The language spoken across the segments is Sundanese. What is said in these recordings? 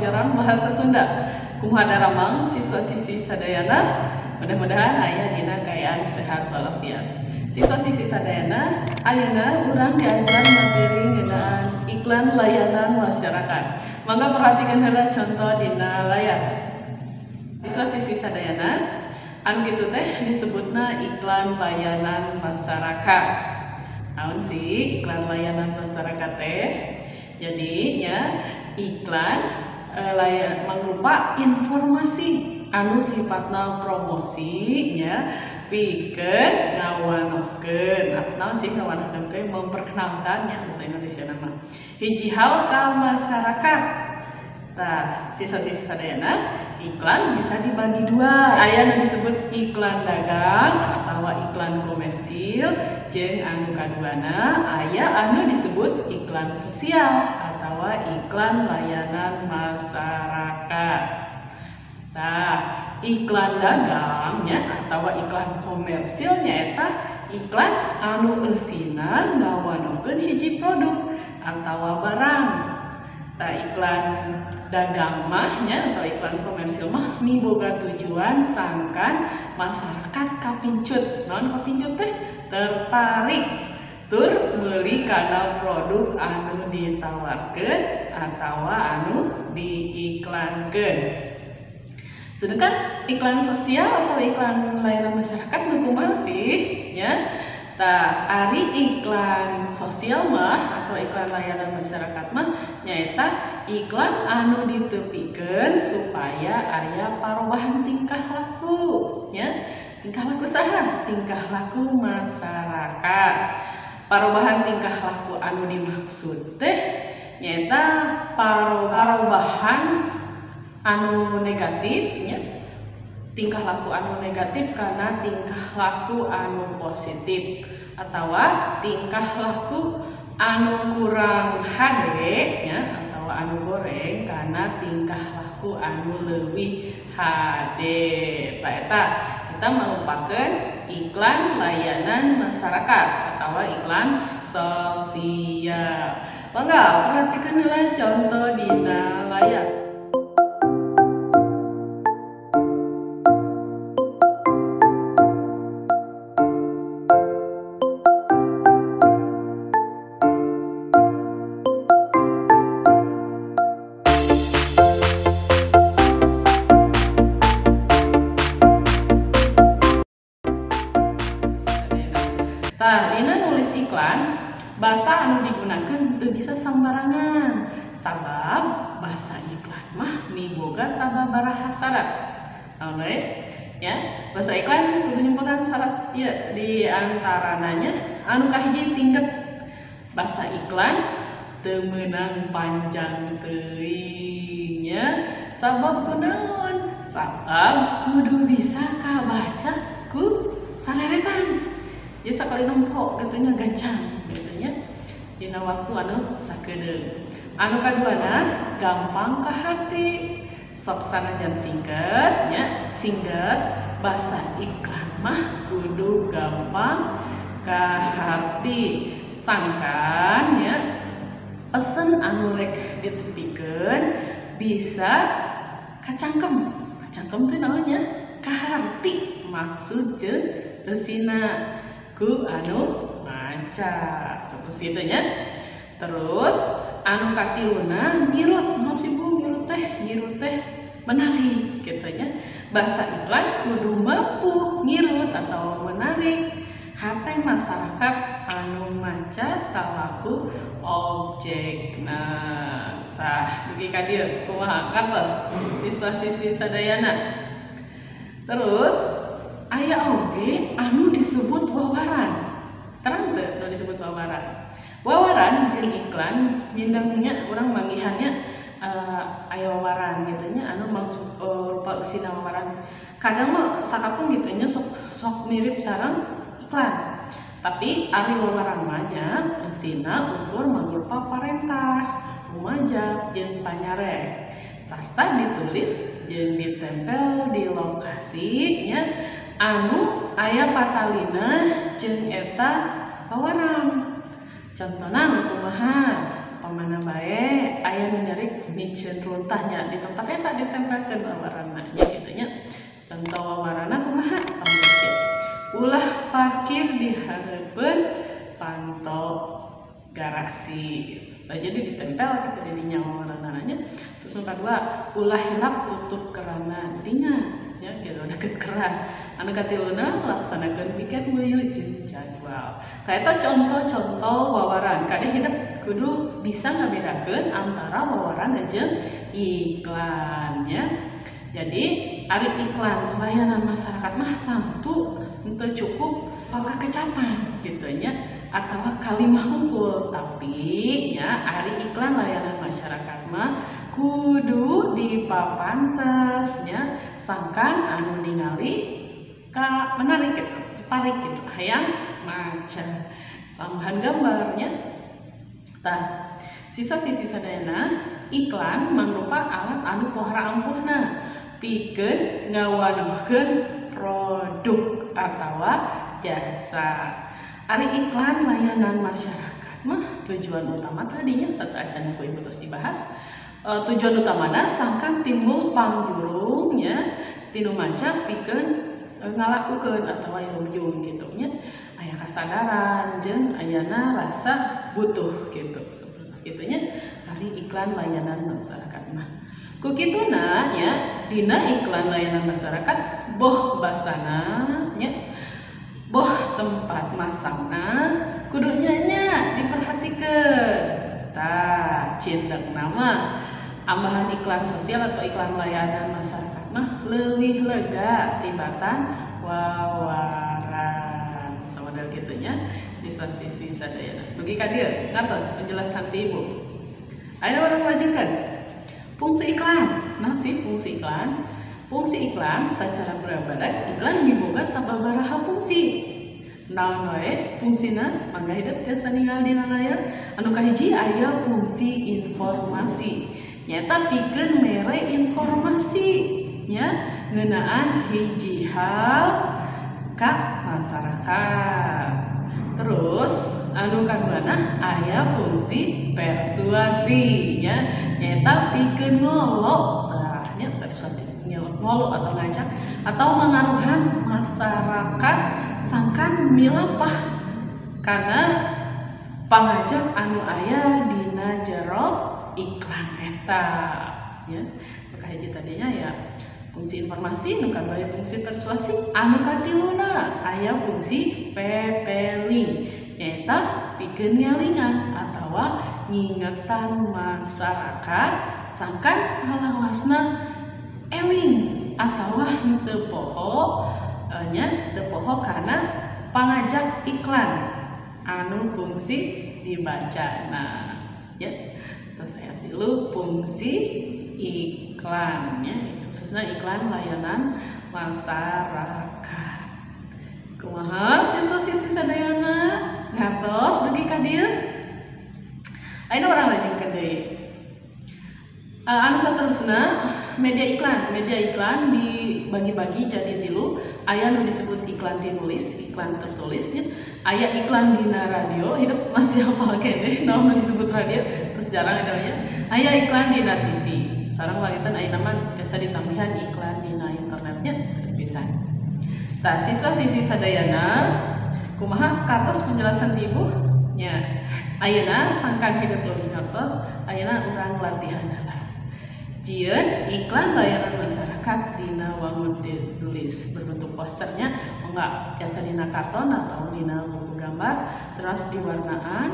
pelajaran bahasa Sunda. Kumaha daramang siswa-siswi sadayana, mudah-mudahan aya dina kaayaan sehat walafiat. Siswa-siswi sadayana, ayeuna urang diajar materi ngeunaan iklan layanan masyarakat. Mangga perhatikan heula contoh dina layar. Siswa-siswi sadayana, anu kitu teh disebutna iklan layanan masyarakat. Naon sih iklan layanan masyarakat teh? Jadi nya iklan mangrupa informasi anu sifatna promosi nya pikeun ngawanohkeun. Naon sih ngawanohkeun teh? Memperkenalkan nya bahasa Indonesia nama hiji hal ka masyarakat. Tah, siswa-siswi sadayana, iklan bisa dibagi dua. Aya nu disebut iklan dagang atau iklan komersil, jeung anu kaduana aya anu disebut iklan sosial atau iklan layanan masyarakat. Tah, iklan dagangnya atau iklan komersil nyaeta iklan anu eusina ngawanohkeun hiji produk atau barang. Tah, iklan dagang mah nya atau iklan komersil mah miboga tujuan sangkan masyarakat kapincut. Naon kapincut teh? Tertarik tur meuli kana produk anu ditawarkeun atawa anu diiklankeun. Sedangkan iklan sosial atau iklan layanan masyarakat nu kumaha sih nya? Tah, ari iklan sosial mah atau iklan layanan masyarakat mah nyaeta iklan anu ditepikeun supaya aya parobahan tingkah laku nya. Tingkah laku saha? Tingkah laku masyarakat. Parobahan tingkah laku anu dimaksud teh nyaeta parobahan anu negatif nya, tingkah laku anu negatif karena tingkah laku anu positif atau tingkah laku anu kurang hade nya atau anu goreng karena tingkah laku anu leuwih hade. Tah, eta kita merupakan iklan layanan masyarakat atau iklan sosial. Mangga perhatikan heula contoh dina layar. Tah, dina nulis iklan, bahasa anu digunakan teu bisa sambarangan. Sabab bahasa iklan mah miboga sababaraha syarat. Naon we? Ya, bahasa iklan kudu nyempotan syarat ieu, di antarananya anu kahiji singket. Bahasa iklan teu meunang panjang teuing nya. Sabab kunaon? Sabab kudu bisa kabaca ku sareretan. Ya sakali nempo kitu nya, gancang kitu nya dina waktu anu sakedeung. Anu kaduana gampang ka hati. Sok sanajan singket nya, singket bahasa iklan mah kudu gampang ka hati. Sangkan nya pesen anu rek ditepikeun bisa kacangkem. Kacangkem teh naon nya? Kaharti maksud jeung eusina ku anu maca seperti itu nya. Terus anu katiluna ngirut. Naon sih Bu ngirut teh? Ngirut teh menarik kitu nya. Bahasa iklan kudu mampu ngirut atau menarik hate masyarakat anu maca salaku objekna. Tah, dugi ka dieu kumaha kartos siswa-siswi sadayana. Terus aya oge anu disebut wawaran. Terang teu anu disebut wawaran? Wawaran jeung iklan mindengnya urang manggihannya aya wawaran gitu nya, anu maksud rupa eusina wawaran. Kadang mah sakapun gitu nya sok sok mirip sareng iklan. Tapi ari wawaran mah nya eusina ukur mangrupa parentah, rumajak jeung panyarek sarta ditulis jeung ditempel di lokasi nya anu aya patalina jeung eta wawaran. Contohna kumaha? Ka mana bae aya nu nyerik miceun runtahnya di tempat eta ditempelkeun wawarana nya kitu nya. Contoh wawarana kumaha? Sampai ulah parkir di hareupeun panto garasi. Nah, jadi ditempel gitu jadinya wawarana nya. Terus nu kadua, ulah hilap tutup kerana dinya ya gitu deket keran. Anu katiluna, laksanakeun piket nguyuh jeung jadwal. Kaeta contoh-contoh wawaran. Kade hidep kudu bisa ngabedakeun antara wawaran jeung iklan ya. Jadi ari iklan layanan masyarakat mah tangtu henteu cukup kecapan gitu nya atau kalimah hungkul, tapi ya ari iklan layanan masyarakat mah kudu dipapantes nya, sangkan anu ningali ka menarik gitu, tertarik gitu, hayang maca, tambahan gambarnya. Tah, siswa-siswi sadayana, iklan mangrupa alat anu pohara ampuhna pikeun ngawanohkeun produk atawa jasa. Ari iklan layanan masyarakat mah tujuan utama tadinya sateuacan ku ibu terus dibahas, tujuan utamana sangkan timbul pangjurungnya ti nu maca pikeun ngalakukeun atawa ilmu gitu nya, aya kasadaran jeung ayana rasa butuh gitu, seperti kitu nya ari iklan layanan masyarakat mah. Ku kituna nya, dina iklan layanan masyarakat boh basana nya, boh tempat masangna, kudu nya diperhatikeun. Tah, cindekna mah ambahan iklan sosial atau iklan layanan masyarakat mah leuwih lega tibatan wawaran. Samodel kitu nya, siswa-siswi sadayana. Dugi ka dieu ngartos penjelasan ti ibu? Ayo urang lanjutkan fungsi iklan. Nah sih fungsi iklan, fungsi iklan secara berbeda. Iklan miboga sababaraha fungsi. Naon wae fungsina? Mangga hidep tiasa ninggal dina layar. Anu kahiji aya fungsi informasi, nyata pikeun mere informasi nya ngeunaan hiji hal ka masyarakat. Terus anu kaduana aya fungsi persuasi nya, nyata pikeun ngolo, tah nya persuasi ngolo atau ngajak atau mengaruhan masyarakat sangkan milapah karena pangajak anu aya dina jero iklan eta ya. Nu kahiji tadinya ya fungsi informasi, nu kadua aya fungsi persuasi, anu katiluna aya fungsi pepeling, nyaeta pikeun ngelingan atawa ngingetan masyarakat sangkan salawasna eling atawa henteu poho nya, teu poho karena pangajak iklan anu fungsi dibaca. Nah ya, terus aya tilu fungsi iklan ya, khususnya iklan layanan masyarakat. Kumaha siswa-siswi sadayana, ngartos dugi ka dieu? Ayeuna urang lanjutkeun deui. Anu saterusna media iklan. Media iklan dibagi-bagi jadi tilu. Aya nu disebut iklan tinulis, iklan tertulisnya. Aya iklan dina radio, hidep masih hafal keneh naon disebut radio, terus jarang namanya. Aya iklan dina TV. Sareng wangitan ayeuna mah biasa ditambihan iklan dina internetnya saeutik pisan. Tah, siswa-siswi sadayana, kumaha, kartos penjelasan ti ibu nya? Ayeuna sangkan hidep leuwih ngartos, ayeuna urang latihan heula. Jieun iklan layanan masyarakat dina wangun tulis berbentuk posternya, enggak biasa dina karton atau dina buku gambar, terus diwarnaan.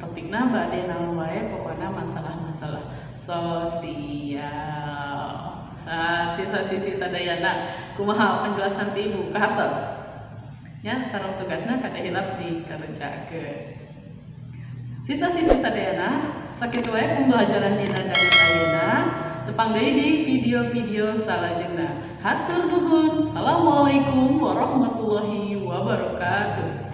Topikna bade naon wae, pokoknya masalah-masalah sosial. Nah, siswa-siswi sadayana, kumaha penjelasan ti ibu, kahartos ya? Sareng tugasna kade hilap dikerjakeun. Siswa-siswi sadayana, sakitu wae pembelajaran dina danget ayeuna. Tepang deui di video-video salajengna. Hatur nuhun. Assalamualaikum warahmatullahi wabarakatuh.